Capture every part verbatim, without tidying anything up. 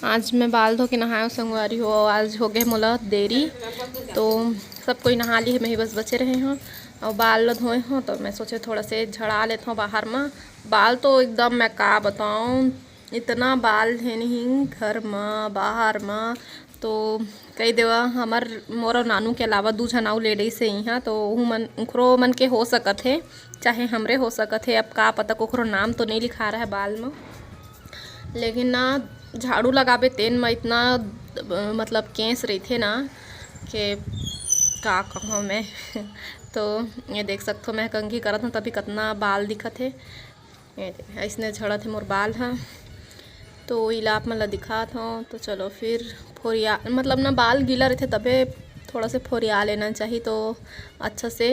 आज मैं बाल धो के नहाए हंव संगवारी हो, आज हो गए मोला देरी, तो सब कोई नहा ली है, मैं ही बस बचे रहे हंव। और बाल ला धोए हंव तो मैं सोचे थोड़ा से झड़ा लेत हंव बाहर म। बाल तो एकदम मैं का बताऊं, इतना बाल हे नहीं घर म बाहर म। तो कही देवा हमर मोर नानू के अलावा दू झन अउ लेडीज हे इहाँ, तो ओहू मन उखरो मन के हो सकत हे, चाहे हमरे हो सकत हे। अब का पता, कोखरो नाम तो नहीं लिखा रहा है बाल म। लेकिन ना, झाड़ू लगाबे तेन म इतना अ, मतलब केस रहिथे ना के का कहूँ मैं। तो ये देख सकथो, मैं कंघी करत हूँ तभी कितना बाल दिखत हे। ये दे, ऐसने झड़त हे मोर बाल ह। तो इला आप मन ला दिखात हूँ। तो चलो फिर फोरिया, मतलब ना बाल गीला रहिथे तबे थोड़ा से फोरिया लेना चाहिए, तो अच्छा से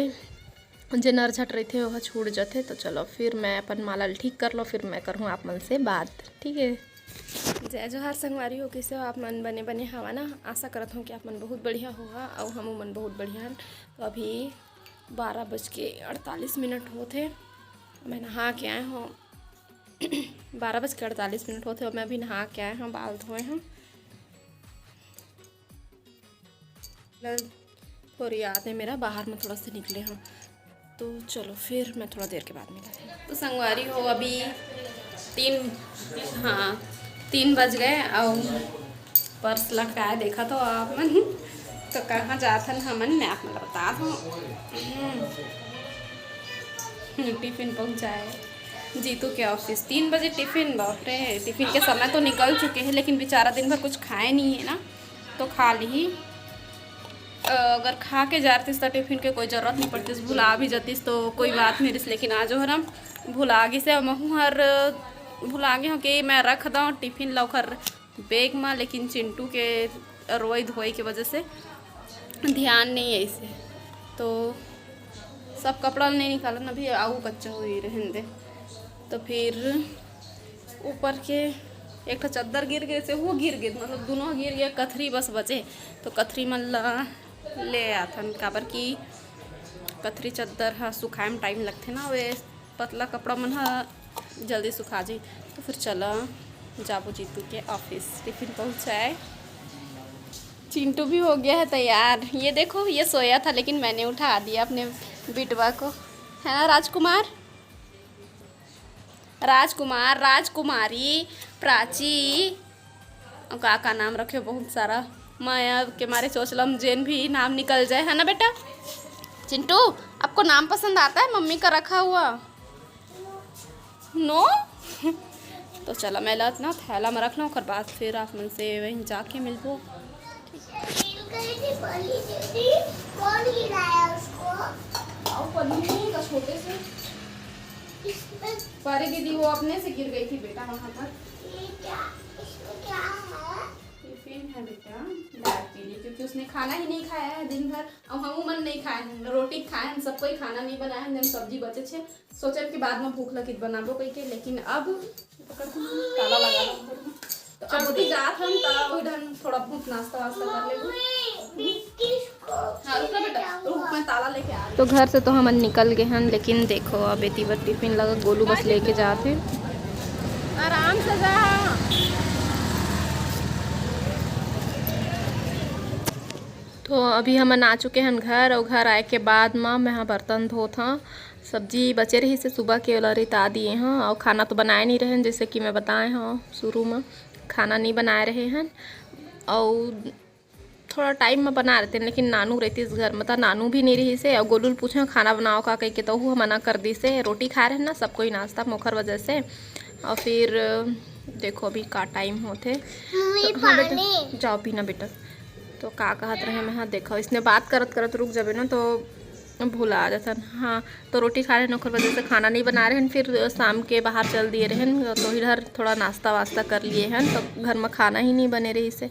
जे नरझट रहिथे ओह छूट जथे। तो चलो फिर मैं अपन माला ल ठीक कर लो, फिर मैं करूँ आप मन से बात, ठीक है। जय जोहार संगवारी हो, कैसे हो आप मन? बने बने हवा ना? आशा करत हूँ कि आप मन बहुत बढ़िया होगा, अउ हमू मन बहुत बढ़िया हन। तो अभी बारह बज के अड़तालीस मिनट होत हे, मैं नहा के आए हूँ। बारह बज के अड़तालीस मिनट होत हे और मैं अभी नहा के आए हूँ, बाल धोए हूँ। फोरियात हे मेरा, बाहर में थोड़ा सा निकले हूँ। तो चलो फिर मैं थोड़ा देर के बाद मिला। तो संगवारी हो, अभी तीन, हाँ, तीन बज गए और पर्स लटकाए देखा तो आप मन। तो कहाँ जात हन हमन, मैं आप मन ला बता दूँ। हम्म, टिफिन पहुँचाए जीतू के ऑफिस, तीन बजे टिफिन। बाप रे, टिफिन के समय तो निकल चुके हैं, लेकिन बेचारा दिन भर कुछ खाए नहीं है ना, तो खा ली। अ, अगर खा के जा रहिस त टिफिन के कोई जरूरत नहीं पड़तिस, भुला भी जतिस तो कोई बात नहीं रहिस, लेकिन आज हर हम भुला गिस हे। महू हर भुला गे हूँ कि मैं रख दऊँ टिफिन ला ओखर बैग में, लेकिन चिंटू के रोई धोई के वजह से ध्यान नहीं है इसे। तो सब कपड़ा नहीं निकालन अभी, आऊ कच्चा हुई रहन दे। तो फिर ऊपर के एक ठो चद्दर गिर गए से, वो गिर गए, मतलब दोनों गिर गए, कथरी बस बचे। तो कथरी मन ला ले आथन, काबर कि कथरी चद्दर ह सुखाए में टाइम लगथे ना, वे पतला कपड़ा मन ह जल्दी सुखा जाई। तो फिर चला जाबो जीतू के ऑफिस, टिफिन पहुँचाए। चिंटू भी हो गया है तैयार। ये देखो, ये सोया था लेकिन मैंने उठा दिया अपने बिटवा को, है ना राजकुमार? राजकुमार, राजकुमारी, प्राची, अउ का का नाम रखे, बहुत सारा। माया के मारे सोचलम जेन भी नाम निकल जाए, है ना बेटा? चिंटू, आपको नाम पसंद आता है मम्मी का रखा हुआ? नो। तो चला, मैं ला ना थैला में रख लूँ, ओकर बाद फिर आप मन से वहीं जाके मिलबो। कौन गिराया उसको? आओ, पन्नी नहीं का छोटे से। इसमें परे दीदी, वो अपने से गिर गई थी बेटा, वहाँ पर। ये क्या? इसमें क्या है? टिफिन है बेटा, दाल के लिए, क्योंकि उसने खाना ही नहीं खाया है दिन भर। अब हम मन नहीं खाए हैं, रोटी खाए हैं, सबको ही खाना नहीं बनाया है, हम सब्जी बचे छे। सोचे कि बाद में भूख लगी तो बनाबो कही के, लेकिन अब पकड़ के ताला लगा दो। तो अब भी जात हम, तो वही ढंग थोड़ा बहुत नाश्ता वास्ता कर लेबो। हाँ, रुक ना बेटा, रुक, मैं ताला लेके आ रही हूँ। तो घर से तो हमन निकल गए हन, लेकिन देखो, अब एती बर टिफिन लगा, गोलू बस लेके जात हे। आराम से जा। तो अभी हमन आ चुके हन घर, अउ घर आए के बाद म मैं ह बर्तन धोत हव। सब्जी बचे रहिस हे सुबह के, ओला रिता दिए हव, अउ खाना तो बनाए नहीं रहेन, जैसे कि मैं बताए हव शुरू म, खाना नहीं बनाए रहे हन। अउ थोड़ा टाइम म बना रहते, लेकिन नानू रहतिस घर म, त नानू भी नहीं रहिस हे, अउ गोलू ल पूछे खाना बनाओ का कहिके, त ओहू ह मना कर दिस हे। रोटी खाए रहेन ना सब कोई नाश्ता म, ओखर वजह से। अउ फिर देखो अभी का टाइम होथे। मम्मी, तो हाँ बेटा, पानी। जाओ पीना बेटा। तो का कहत रहे मैं, हाँ देखो, इसने बात करत करत रुक जाबे ना तो भुला जाथन। हाँ, तो रोटी खा रहेन, ओखर वजह से खाना नहीं बना रहेन, फिर शाम के बाहर चल दिए रहेन, तो इधर थोड़ा नाश्ता वास्ता कर लिए हन, तो घर में खाना ही नहीं बने रहिस हे।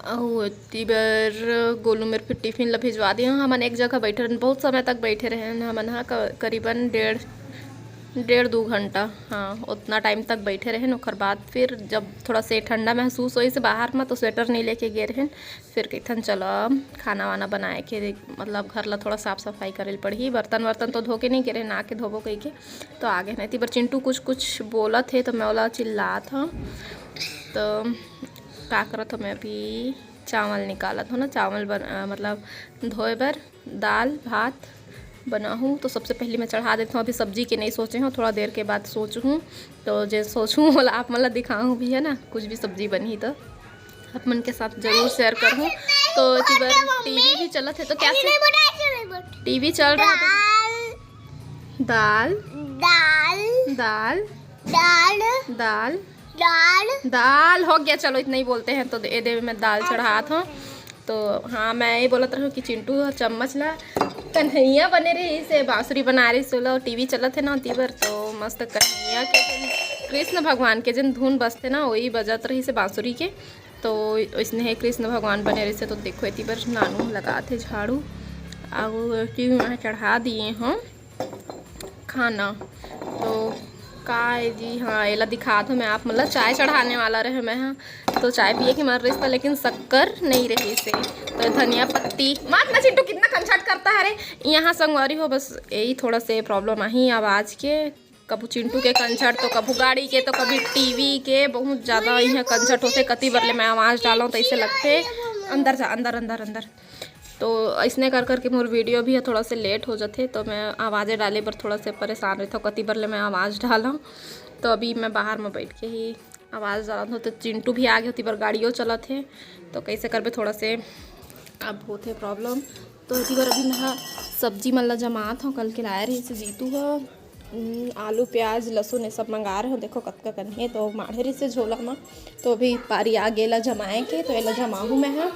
अउ एती बर गोलू मेर फिर टिफिन ला भिजवा दिए हन। हमन एक जगह बैठे रहेन, बहुत समय तक बैठे रहेन हमन ह, क-, करीबन डेढ़, डेढ़ दू घंटा, हाँ, उतना टाइम तक बैठे रहेन। ओकर बाद फिर जब थोड़ा से ठंडा महसूस होइस बाहर में, तो स्वेटर नहीं लेके गए रहेन। फिर कहिथन, "चलो, अब खाना वाना बनाए के, मतलब, घर ला थोड़ा साफ सफाई करे ल पड़ही।" बर्तन वर्तन तो धो के नहीं गए रहेन, आके धोबो कहिके, तो आगे नहीं। एती बर चिंटू कुछ कुछ बोलत हे, तो मैं ओला चिल्लात हव। तो का करत हो, मैं अभी चावल निकालत हूँ ना, चावल बन, अ, मतलब धोए बर, दाल भात बनाहूँ। तो सबसे पहले मैं चढ़ा देत हूँ, अभी सब्जी के नहीं सोचे हूँ, थोड़ा देर के बाद सोचहूँ। तो जे सोचहूँ, ओला आप मन ला दिखाहूँ भी, है ना, कुछ भी सब्जी बनही तो आप मन के साथ जरूर शेयर करहूँ। तो एती बर टीवी भी चलत है, तो कैसे टीवी चल रहा है? दाल, दाल, दाल, दाल, दाल, दाल, दाल, दाल हो गया। चलो, इतना ही बोलते हैं। तो ए दे मैं दाल चढ़ात हूँ। तो हाँ, मैं ये बोलत रहूँ कि चिंटू ह चम्मच ला कन्हैया बने रहिस हे, बांसुरी बनाए रहिस हे, ओला टीवी चलत हे ना, ओती बर। तो मस्त कन्हैया के जेन, कृष्ण भगवान के जेन धुन बजथे ना, वही बजत रहिस हे बांसुरी के। तो इसने हे कृष्ण भगवान बने रहिस हे। तो देखो, एती बर नानू लगात हे झाड़ू, अउ टीवी में चढ़ा दिए हूँ खाना। तो का ए जी, हाँ, एला दिखात हूँ मैं आप मन ला, चाय चढ़ाने वाला रहे मैं, हाँ। तो चाय पिए के मन रहिस था, लेकिन शक्कर नहीं रहिस हे। तो धनिया पत्ती, मात ना चिंटू, कितना कंछाट करता है रे। यहाँ संगवारी हो, बस यही थोड़ा से प्रॉब्लम आही आवाज़ के, कभू चिंटू के कंछाट, तो कभू गाड़ी के, तो कभी टीवी के, बहुत ज़्यादा यहाँ कंछाट होथे। कति बर ले मैं आवाज़ डालूँ तो ऐसे लगथे, अंदर जा, अंदर, अंदर, अंदर। तो ऐसने कर करके मोर वीडियो भी थोड़ा से लेट हो जाथे, तो मैं आवाज़ें डाले बर थोड़ा से परेशान रहता हूँ, कति बर ले मैं आवाज़ डालूँ। तो अभी मैं बाहर में बैठ के ही आवाज़ डालत हूँ। तो चिंटू भी आ गए, ओती बर गाड़ियों चलत हे, तो कैसे करबे, थोड़ा से अब होथे प्रॉब्लम। तो एती बर अभी मैं ह सब्जी मन ला जमात हूँ, कल के लाए रहिस हे जीतू ह, उम, आलू, प्याज, लहसुन, ये सब मंगा रहे हो। देखो कतका कन हे, तो माढ़े रहिस हे झोला म, तो अभी पारी आ गे एला जमाए के, तो एला जमाहूँ मैं ह।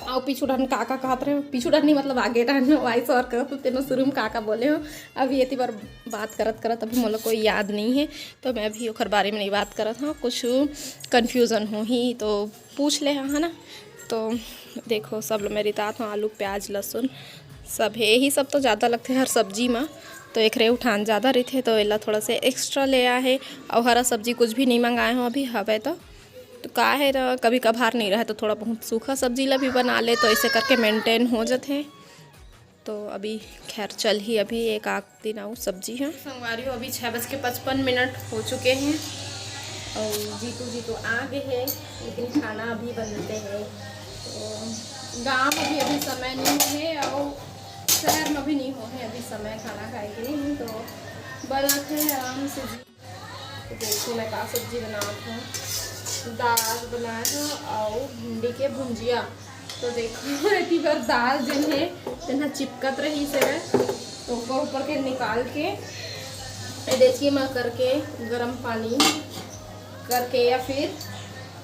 अउ पीछू डहन का का कहत रहे हो, पीछू डहन नहीं, मतलब आगे डहन में वॉइस ओवर करत हो, तेनो शुरू में का का बोले हो, अभी एती बर बात करत करत अभी मोला कोई याद नहीं है, तो मैं अभी ओखर बारे में नहीं बात करत हूँ। कुछ कन्फ्यूजन होही तो पूछ ले, है ना। तो देखो, सब ल मैं रितात हूँ, आलू, प्याज, लहसुन, सब हे, यही सब तो ज़्यादा लगथे हर सब्जी में, तो एकरे उठान ज़्यादा रहिथे, तो एला थोड़ा से एक्स्ट्रा ले आए हे। अउ हरा सब्जी कुछ भी नहीं मंगाए हूँ अभी, हवे तो, तो का है ना, कभी कभार नहीं रहे तो थोड़ा बहुत सूखा सब्जी ला भी बना ले, तो ऐसे करके मेंटेन हो जाथे। तो अभी खैर चलही अभी एक आध दिन अउ सब्जी है। संगवारी हो, अभी छः बज के पचपन मिनट हो चुके हैं और जीतू जी तो आ गए हैं, लेकिन खाना अभी बनते हैं। तो गाँव में भी अभी समय नहीं है और शहर में भी नहीं हो है अभी समय खाना खाए के लिए, तो बनाते हैं आराम से जी। तो देखो मैं का सब्जी बनात हूँ, दाल बनाए हूँ और भिंडी के भुंजिया। तो देखो एती बर दाल जेन है तेन ह चिपकत रहिस हे, तो ऊपर ऊपर के निकाल के ये डेचकी में करके गरम पानी करके या फिर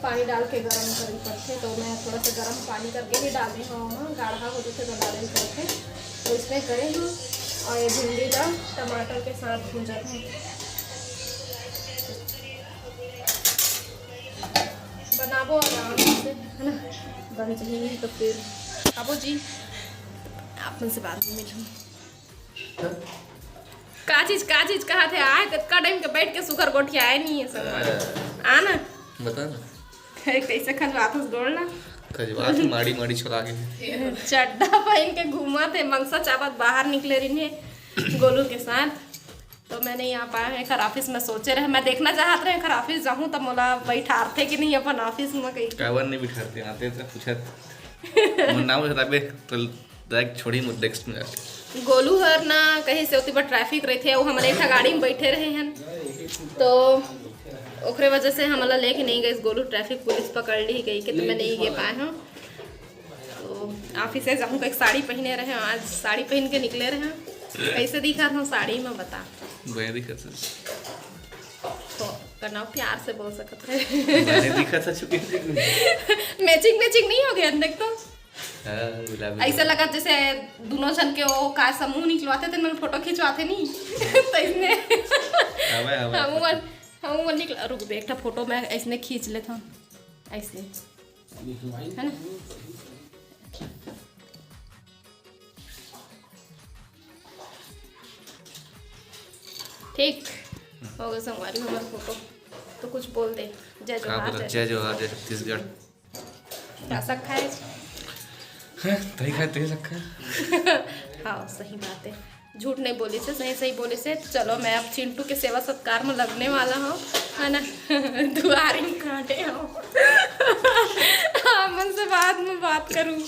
पानी डाल के गरम करे पड़थे। तो मैं थोड़ा सा गरम पानी करके ही डाले हूँ, ओमा गाढ़ा हो जाथे तो डाले पड़थे। तो इसमें करे हूँ और ये भिंडी ला टमाटर के साथ भूंजत हूँ। बनाबो आराम से, है ना, बन जाही तो फिर खाबो जी। आप मन से बाद में मिलूँ। का चीज, का चीज कहत हे? आए, कतका टाइम के बैठ के सुघर गोठियाए नहीं है सब। आना। बता ना। कैसे खजवात हस गोड़ ला? खजवात माड़ी माड़ी छोला के। चड्डा पहन के घूमत हे, मंगसा चाबत बाहर निकले रहिन हे गोलू के साथ। तो मैं नहीं आ पाए हूँ एखर ऑफिस में। सोचे रहे, मैं देखना चाहत रहे एखर ऑफिस जाहूँ, तो मोला बैठारथे कि नहीं अपन ऑफिस में कहीं। काबर नहीं बिठारते, आते तो पूछत। मोर नाम बताबे, तो डायरेक्ट छोड़ी मोर डेस्क में जाके। गोलू हर ना कहीं से ओती बर ट्रैफिक रहिथे, अउ हमन एक ठा गाड़ी में बैठे रहे हन, तो ओकरे वजह से हमला लेके नहीं गइस। गोलू ट्रैफिक पुलिस पकड़ ली कही के, तो मैं नहीं गे पाए हूँ। तो ऑफिस से जाऊँ, एक साड़ी पहने रहे, आज साड़ी पहन के निकले रहे। कैसे दिखत हूँ साड़ी में, बता। बढ़िया दिखत है। तो करना प्यार से बोल सकत है। बढ़िया दिखत है, चुकी। मैचिंग मैचिंग नहीं हो गया, देख तो। हाँ, गुलाबी ऐसे गुलाबी। लगा जैसे दोनों जन के वो का समूह निकलवाते थे, मन फोटो खिंचवाते नहीं। तो इसने हमें, हमें। हम मन, हम मन निकला, रुक बे, एक ठा फोटो मैं ऐसने खींच लेता हूँ, ऐसे, है ना? ठीक हो गया संगवारी हमारा फोटो। तो कुछ बोल दे, जय का जोहार, बोला? जय जय जोहार, जय छत्तीसगढ़। का सकत है? हैं, तही खाए, तही सकत है। हाँ, सही बात है। झूठ नहीं बोलिस हे, सही सही बोलिस हे। चलो, मैं अब चिंटू के सेवा सत्कार में लगने वाला हूँ, है ना? दुआरी में खड़े हूँ। आप मन से बाद में बात करूँ।